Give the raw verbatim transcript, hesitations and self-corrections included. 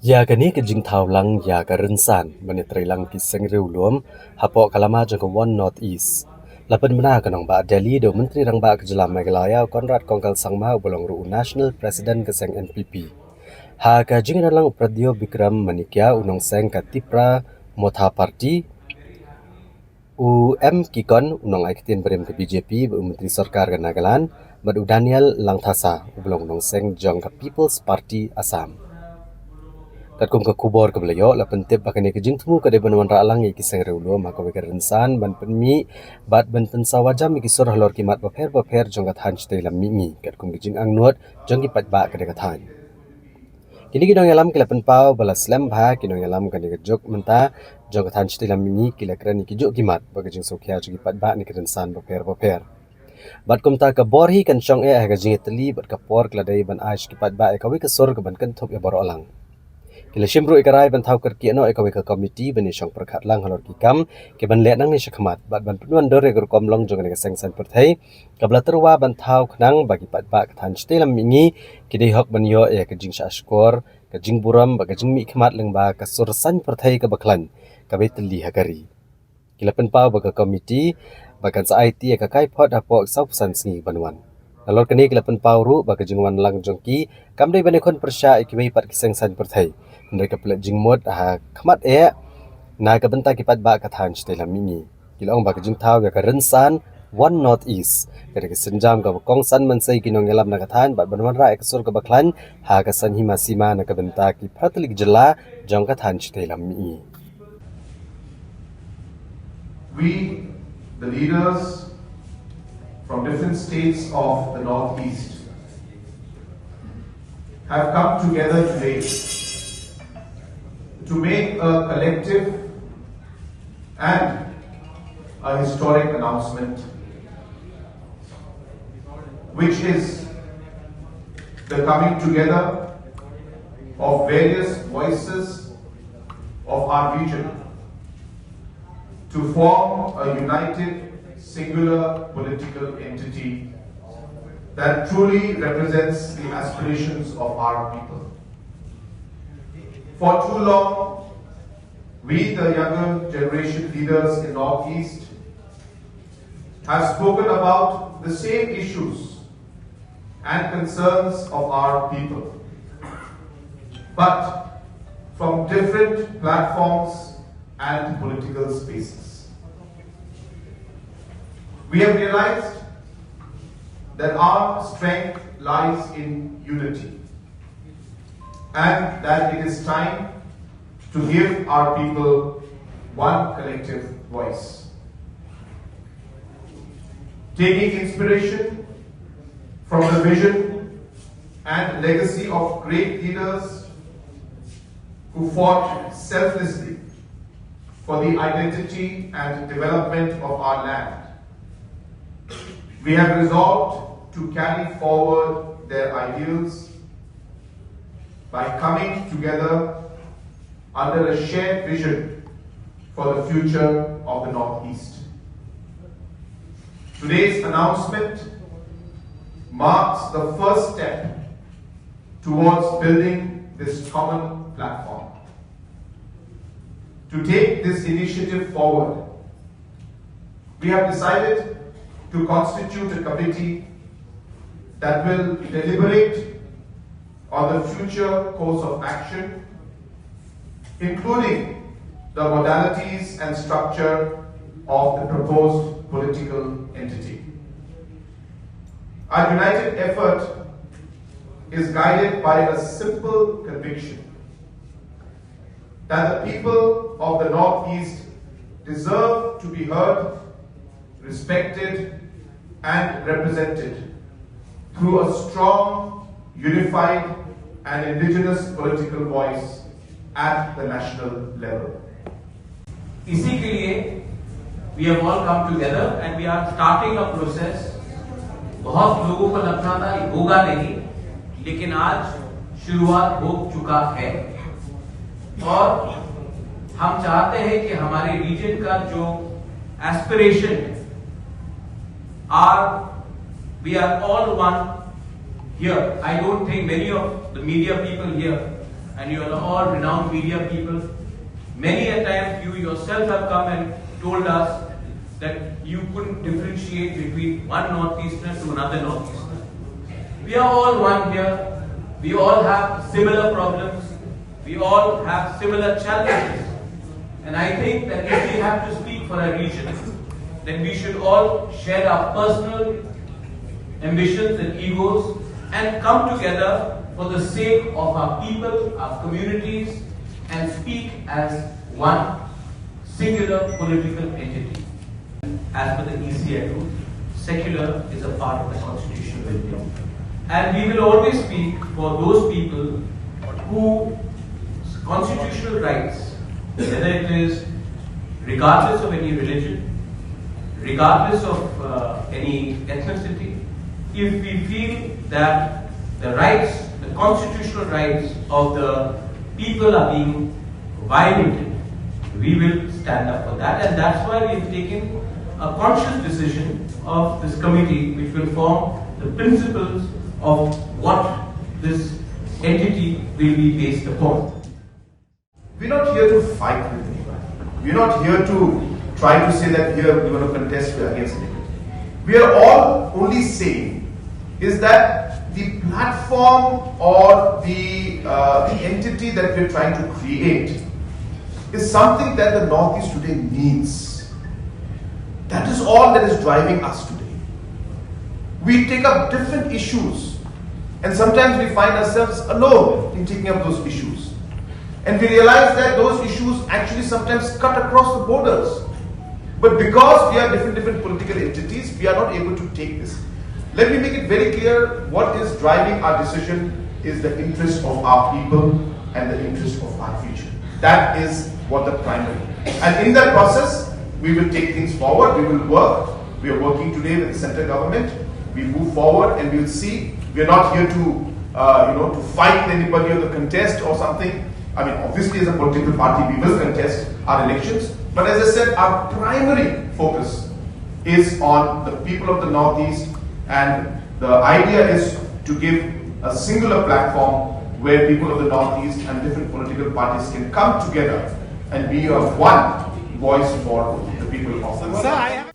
Ïa kane ka jingthaw lang ïa ka rynsan ban ïatreilang ki seng riewlum hapoh ka lama jong ka One North East, la pynbna ka nongbah Delhi da u Myntri Rangbah ka jylla Meghalaya, u Conrad Kongkal Sangma, uba long ruh u National President ka seng N P P. Ha ka jingïadonlang u Pradyot Bikram Manikya, u nongseng ka Tipra Motha Party, u M Kikon, u nongai ktien barim ka B J P bad u Myntri Sorkar ka Nagaland, bad u Daniel Langthasa, uba long nongseng jong ka People's Party Assam. Katkum ka khubor kaba la ïoh, la pyntip ba kane ka jingthmu ka dei ban wanrah lang ïa ki seng riewlum ha kawei ka rynsan ban pynmih bad ban pynsawa jam ïa ki sur halor ki mat bapher bapher jong ka thaiñ shatei lam mihngi, katkum ka jingangnud jong ki paidbah ka dei ka thaiñ. Kine ki nongïalam ki la pynpaw ba la slem bha ki nongïalam kane ka juk mynta jong ka thaiñ shatei lam mihngi, ki la kren ïa ki juk ki mat bad ka jingsngewkhia jong ki paidbah na ki rynsan bapher bapher. Bad kumta ka bor hi kan shong eh ha ka jingïatylli bad ka por ka la dei ban ai sha ki paidbah ïa kawei ka sur kaban kynthup ïa baroh lang. Ki la shim ruh ïa ka rai ban thaw kyrkieh noh ïa kawei ka komiti ban ïashong pyrkhat lang halor ki kam kiban leh nangne shakhmat bad ban pynwandur ïa ka rukom long jong kane ka seng saiñ pyrthei kaba la tyrwa ban thaw khnang ba ki paidbah ka thaiñ shatei lam mihngi ki dei hok ban ïoh ïa ka jingshahshkor, ka jingburom bad ka jingmihkhmat lyngba ka sur saiñ pyrthei kaba khlaiñ kaba ïatylli ha ka ri. Ki la pynpaw ba ka komiti ba kan sa aiti ïa ka kaiphod hapoh sawphew san sngi ban wan. Nalor kane ki la pynpaw ruh ba ka jingwan lang jong ki kam dei ban ïakhun pyrshah ïa kiwei pat ki seng saiñ pyrthei, hynrei ka pynleit jingmut ha khmat eh na ka bynta ki paidbah ka thaiñ shatei lam mihngi. Ki la ong ba ka jingthaw ïa ka rynsan One North East ka dei ka sienjam kaba kongsan ban sei ki nongïalam na ka thaiñ bad ban wanrah ïa ka sur kaba khlaiñ ha ka saiñ hima sima na ka bynta ki phra tylli ki jylla jong ka thaiñ shatei lam mihngi. We, the leaders from different states of the Northeast, have come together today to make a collective and a historic announcement, which is the coming together of various voices of our region to form a united, singular political entity that truly represents the aspirations of our people. For too long, we, the younger generation leaders in Northeast, have spoken about the same issues and concerns of our people, but from different platforms and political spaces. We have realized that our strength lies in unity and that it is time to give our people one collective voice. Taking inspiration from the vision and legacy of great leaders who fought selflessly for the identity and development of our land, we have resolved to carry forward their ideals by coming together under a shared vision for the future of the Northeast. Today's announcement marks the first step towards building this common platform. To take this initiative forward, we have decided to constitute a committee that will deliberate on the future course of action, including the modalities and structure of the proposed political entity. Our united effort is guided by a simple conviction that the people of the Northeast deserve to be heard, respected, and represented through a strong, unified, and indigenous political voice at the national level. इसी के लिए we have all come together and we are starting a process. बहुत लोगों को लगता था ये होगा नहीं, लेकिन आज शुरुआत हो चुका है और हम चाहते हैं कि हमारे रीजन का जो एस्पिरेशन है, are we are all one here. I don't think many of the media people here And you are all renowned media people. Many a times you yourself have come and told us that you couldn't differentiate between one Northeasterner to another Northeasterner. We are all one here. We all have similar problems. We all have similar challenges. And I think that if we have to speak for our region, then we should all shed our personal ambitions and egos and come together for the sake of our people, our communities, and speak as one singular political entity. As per the E C F rule, secular is a part of the constitutional window. And we will always speak for those people whose constitutional rights, whether it is regardless of any religion, regardless of uh, any ethnicity, if we feel that the rights, the constitutional rights of the people are being violated, we will stand up for that. And that's why we have taken a conscious decision of this committee, which will form the principles of what this entity will be based upon. We're not here to fight with anybody. We're not here to try to say that here we're going to contest against anybody. We are all only saying is that the platform or the, uh, the entity that we're trying to create is something that the Northeast today needs. That is all that is driving us today. We take up different issues, and sometimes we find ourselves alone in taking up those issues. And we realize that those issues actually sometimes cut across the borders. But because we are different, different political entities, we are not able to take this. Let me make it very clear, what is driving our decision is the interest of our people and the interest of our future. That is what the primary. And in that process, we will take things forward, we will work. We are working today with the central government. We move forward and we'll see. We are not here to, uh, you know, to fight anybody or to contest or something. I mean, obviously, as a political party, we will contest our elections. But as I said, our primary focus is on the people of the Northeast, and the idea is to give a singular platform where people of the Northeast and different political parties can come together and be a one voice for the people of the Northeast.